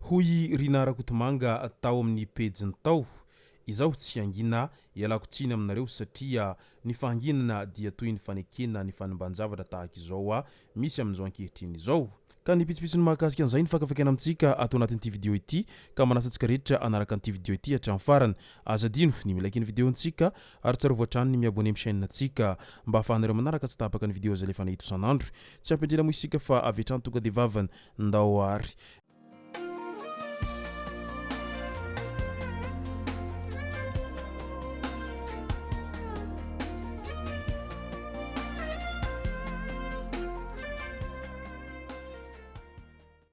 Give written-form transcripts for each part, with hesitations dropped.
Hoy i Rinah Rakotomanga tao amin'ny pejiny tao, Izaho tsy hangina, ialako tsiny aminareo satria ny fahanginana dia toy ny fanekena ny fanimban-javatra tahaka izao misy amin'izao ankehitriny izao. Ka ny pitsopitsony mahakasika an'izay no fakafakaina amintsika ato anatin'ity video ity ka manasa antsika rehetra hanaraka an'ity video ity hatramin'ny farany. Aza adino ny mi-like ny video-ntsika ary tsarovy hatrany ny mi-abonner amin'ny chaîne-ntsika mba ahafahanareo manaraka tsy tapaka ny video izay alefanay eto isan'andro. Tsy ampy indrindra moa isika fa avy hatrany tonga dia vavany. Ndao ary.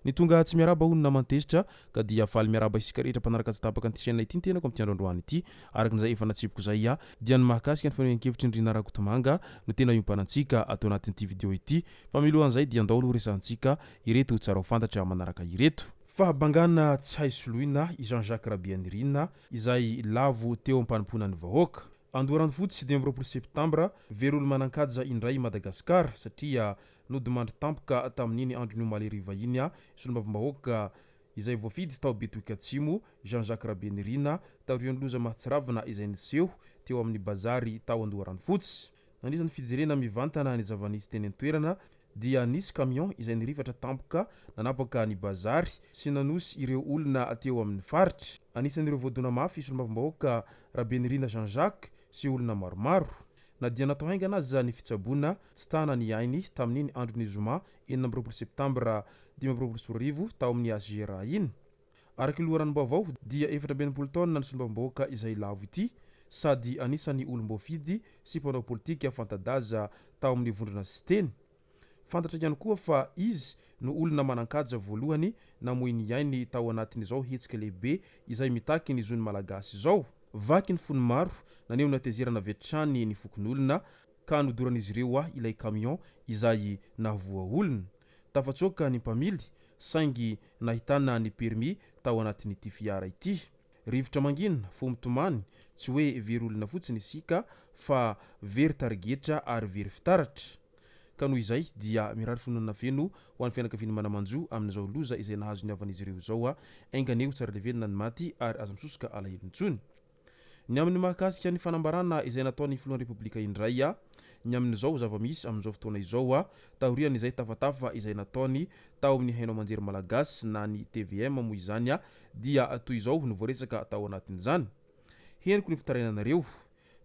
Ny tonga tsy miarahaba hono naman-tezitra ka dia faly miarahaba isika rehetra mpanaraka tsy tapaka an'ity chaîne ity ny tenako amin'ity andro androany ity. Araka izay efa natsipiko izay dia ny mahakasika ny fanehoan-kevitry ny Rina Rakotomanga no tena iompanantsika ato anatin'ity video ity. Fa milohan'izay dia andao aloha resahantsika ireto tsara ho fantatra manaraka ireto. Fahabangana tsy hay soloina i Jean Jacques Rabeanirina izay lavo teo am-panompoana ny vahoaka. Andoharanofotsy, 25 septambra, Very olo-manan-kaja indray i Madagasikara satria nodimandry tampoka tamin'iny andron'ny omaly hariva iny solombavambahoaka izay voafidy tao Betioky Atsimo, Jean Jacques Rabenirina, taorian'ny loza mahatsiravina izay niseho teo amin'ny bazary tao Andoharanofotsy. Nandritra ny fijerena mivantana ny zava-nisy teny an-toerana dia nisy camion izay nirifatra tampoka nanapaka ny bazary sy nanosy ireo olona teo amin'ny faritra. Anisan'ireo voadona mafy solombavambahoaka Rabenirina Jean Jacques sy olona maromaro. Na dia natao haingana aza ny fitsaboana, tsy tana ny ainy tamin'iny andron'ny zoma 26 septambra 2025 tao amin'ny HGRA iny. Araka ny loharanom-baovao dia 64 taona ny solombavambahoaka izay lavo ity sady anisan'ny olom-boafidy sy mpanao politika fanta-daza tao amin'ny vondrona Siteny. Fantatra ihany koa fa izy no olona manan-kaja voalohany namoy ny ainy tao anatin'izao hetsika lehibe izay mitaky ny zon'ny Malagasy izao. Vaky ny fon'ny maro, naneho ny hatezerana avy hatrany ny fokonolona ka nodoran'izy ireo ilay camion izay nahavoa olona. Tafatsoaka ny mpamily saingy nahitana ny permis tao anatin'ity fiara ity. Rivotra mangina, fo mitomany, tsy hoe very olona fotsiny isika fa very tarigetra ary very fitaratra. Ka noho izay dia mirary fiononana feno ho an'ny fianakavian'ny mana-manjo amin'izao loza izay nahazo ny havan'izy ireo izao. Enga anie ho tsara levelona ny maty ary aza misosoka alahelo intsony. Ny amin'ny mahakasika ny fanambarana izay nataon'ny filohan'ny Repoblika indray, ny amin'izao zava-misy amin'izao fotoana izao, taorian'izay tafatafa izay nataony tao amin'ny haino aman-jery malagasy na ny tvm moa izany dia toy izao no voaresaka tao anatin'izany. Henoko ny fitarainanareo.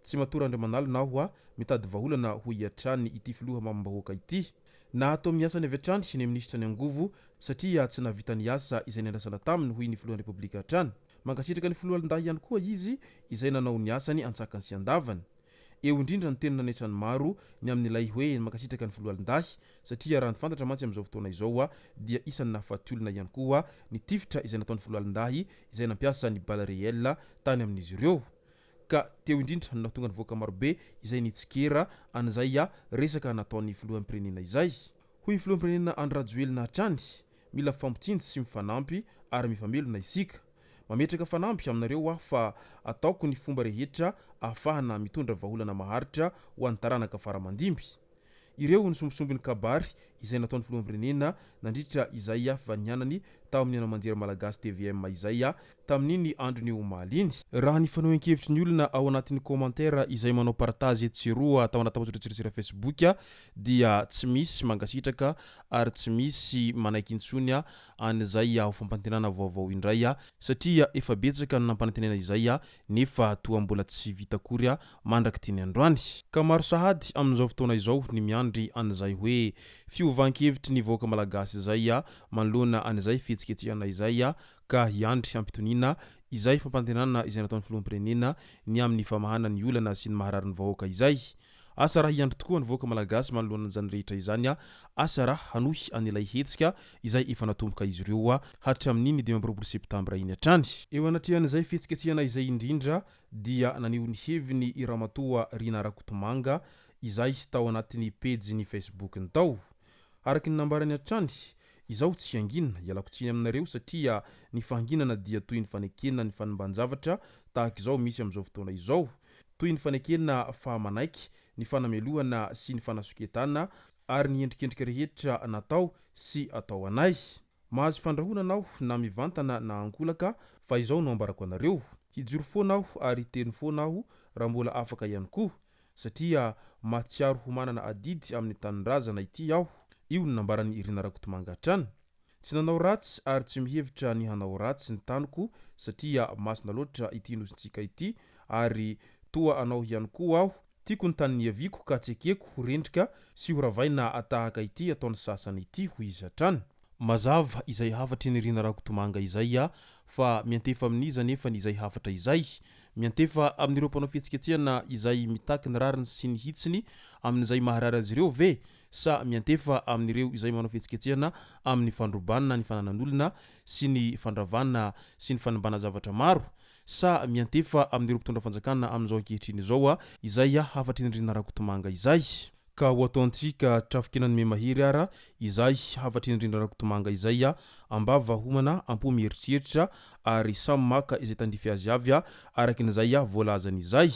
Tsy matory andro aman'alina aho mitady vahaolana hoy hatrany ity filoha mamim-bahoaka ity. Nahato amin'ny asany avy hatrany ny minisitra ny angovo satria tsy nahavita ny asa izay niandrasana taminy hoy ny filohan'ny Repoblika hatrany. Mankasitraka ny foloalindahy ihany koa izy izay nanao ny asany antsakany sy andavany. Eo indrindra no tena nanaitra ny maro ny amin'ilay hoe mankasitraka ny foloalindahy satria raha ny fantatra mantsy amin'izao fotoana izao dia isan'ny nahafaty olona ihany koa ny tifitra izay nataon'ny foloalindahy izay nampiasa ny balle réelle tany amin'izy ireo ka teo indrindra no nahatonga ny vahoaka marobe izay nitsikera an'izay resaka nataon'ny filoham-pirenena izay. Hoy filoham-pirenena Andry Rajoelina hatrany, Mila mifampitsinjo sy mifanampy ary mifamelona isika. Mametraka fanamby aminareo aho fa ataoko ny fomba rehetra ahafahana mitondra vahaolana maharitra ho an'ny taranaka fara aman-dimby. Ireo ny sombisombin'ny kabary izay nataon'ny filoham-pirenena nandritra izay fivanianany tao amin'ny haino aman-jery malagasy tvm izay tamin'iny andron'ny omaly iny. Raha ny fanehoan-kevitry ny olona ao anatin'ny commentaire izay manao partage etsy sy eroa tao anaty tambajotran-tserasera Facebook dia tsy misy mankasitraka ary tsy misy manaiky intsony an'izay ho fampanantenana vaovao indray satria efa betsaka ny nampanantenaina izay nefa toa mbola tsy vita akory mandrak'ity ny androany. Ka maro sahady amin'izao fotoana izao ny miandry an'izay hoe fiovan-kevitry ny vahoaka malagasy izay manoloana an'izay fihetsiketsehana izay ka hiandry hampitoniana izay fampanantenana izay nataon'ny filoham-pirenena ny amin'ny famahana ny olana sy ny maharary ny vahoaka izay. Asa raha hiandry tokoa ny vahoaka malagasy manoloana an'izany rehetra izany, asa raha hanohy an'ilay hetsika izay efa natomboka izy ireo hatramin'iny 25 septambra iny hatrany. Eo anatrehan'izay fihetsiketsehana izay indrindra dia naneho ny heviny i Ramatoa Rina Rakotomanga izay tao anatin'ny pejiny Facebook-ny tao. Araka ny nambarany hatrany, Izaho tsy hangina, ialako tsiny aminareo satria ny fahanginana dia toy ny fanekena ny fanimban-javatra tahaka izao misy amin'izao fotoana izao. Toy ny fanekena fa manaiky ny fanamelohana sy ny fanasoketana ary ny endrikendrika rehetra natao sy atao anay. Mahazo fandrahonana aho na mivantana na ankolaka fa izao no ambarako anareo, hijoro foana aho ary hiteny foana aho raha mbola afaka ihany koa satria mahatsiaro ho manana adidy amin'ny tanindrazana ity aho, io no nambaran'i Rinah Rakotomanga hatrany. Tsy nanao ratsy ary tsy mihevitra ny hanao ratsy ny taniko satria masina loatra ity nosintsika ity ary toa anao ihany koa aho, tiako ny tany niaviako ka tsy ekeko ho rendrika sy ho ravaina tahaka ity ataon'ny sasany ity, hoy izy hatrany. Mazava izay hafatry ny Rina Rakotomanga izay fa miantefa amin'iza anefa ny izay hafatra izay? Miantefa amin'ireo mpanao fihetsiketsehana izay mitaky ny rariny sy ny hitsiny amin'izay maharary azy ireo ve sa miantefa amin'ireo izay manao fihetsiketsehana amin'ny fandrobana ny fananan'olona sy ny fandravana sy ny fanimbana zavatra maro sa miantefa amin'ireo mpitondra fanjakana amin'izao ankehitriny izao izay hafatry ny Rina Rakotomanga izay? Ka ho ataontsika trafikena ny memahery ara izay hafatry ny Rina Rakotomanga izay ambava homana am-po mieritreritra ary samy maka izay tandrify azy avy arakin'izay voalazany izay.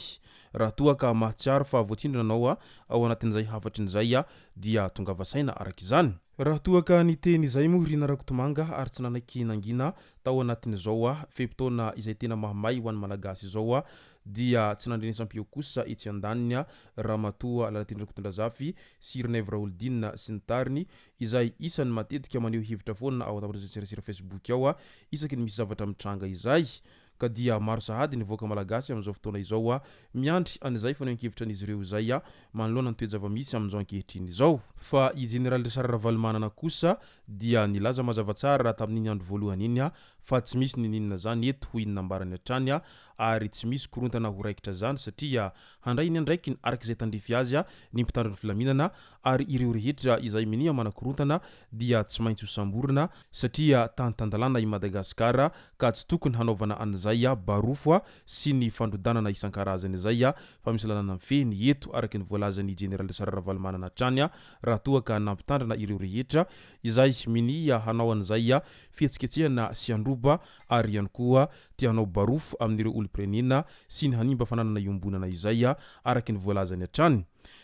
Raha toa ka mahatsiaro fa voatsindrona anao ao anatin'izay hafatrin'izay dia tongava saina araka izany. Raha toa ka niteny izay moa Rina Rakotomanga ary tsy nanaiky nangina tao anatin'izao fe-potoana izay tena mahamay ho an'ny Malagasy izao dia tsy nandrenesam-peo kosa etsy andaniny Ramatoa Lalatiana Rakotondrazafy sy Rinaivo Raholdina sy ny tariny izay isan'ny matetika maneho hevitra foana ao an-tambajotra-tserasera Facebook ao isaky ny misy zavatra mitranga izay Ka dia maro sahady ny vahoaka malagasy amin'izao fotoana izao miandry an'izay fanehoan-kevitran'izy ireo izay manoloana ny toe-java-misy amin'izao ankehitriny izao. Fa i Jeneraly Richard Ravalomanana kosa dia nilaza mazava tsara tamin'iny andro voalohany iny fa tsy misy niniana zany eto hoy ny nambarany hatrany ary tsy misy korontana ho raikitra zany satria handray ny andraikiny araka izay tandrify azy ny mpitandro ny filaminana ary ireo rehetra izay minia manakorontana dia tsy maintsy ho samborina satria tany tan-dalàna i Madagasikara ka tsy tokony hanaovana an'izay barofo sy ny fandrodanana isan-karazany izay fa misy lalàna mifehy ny eto araka ny voalazan'ny Jeneraly Richard Ravalomanana hatrany raha toa ka nampitandrina ireo rehetra izay minia hanao an'izay fihetsiketsehana sy handroba ary ihany koa te hanao barofo amin'ireo olom-pirenena sy ny hanimba fananana iombonana izay araka ny voalazany hatrany.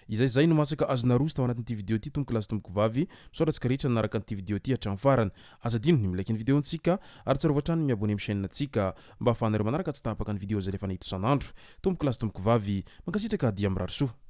Izay izay no masaka azo naroso tao anatin'ity video ity tompoko lahy sy tompoko vavy. Misaotra antsika rehetra nanaraka an'ity video ity hatramin'ny farany. Aza adino ny mi-like ny video-ntsika ary tsarovy hatrany ny mi-abonner amin'ny chaîne-ntsika mba ahafahanareo manaraka tsy tapaka ny video izay alefanay eto isan'andro. Tompoko lahy sy tompoko vavy, mankasitraka dia mirary soa.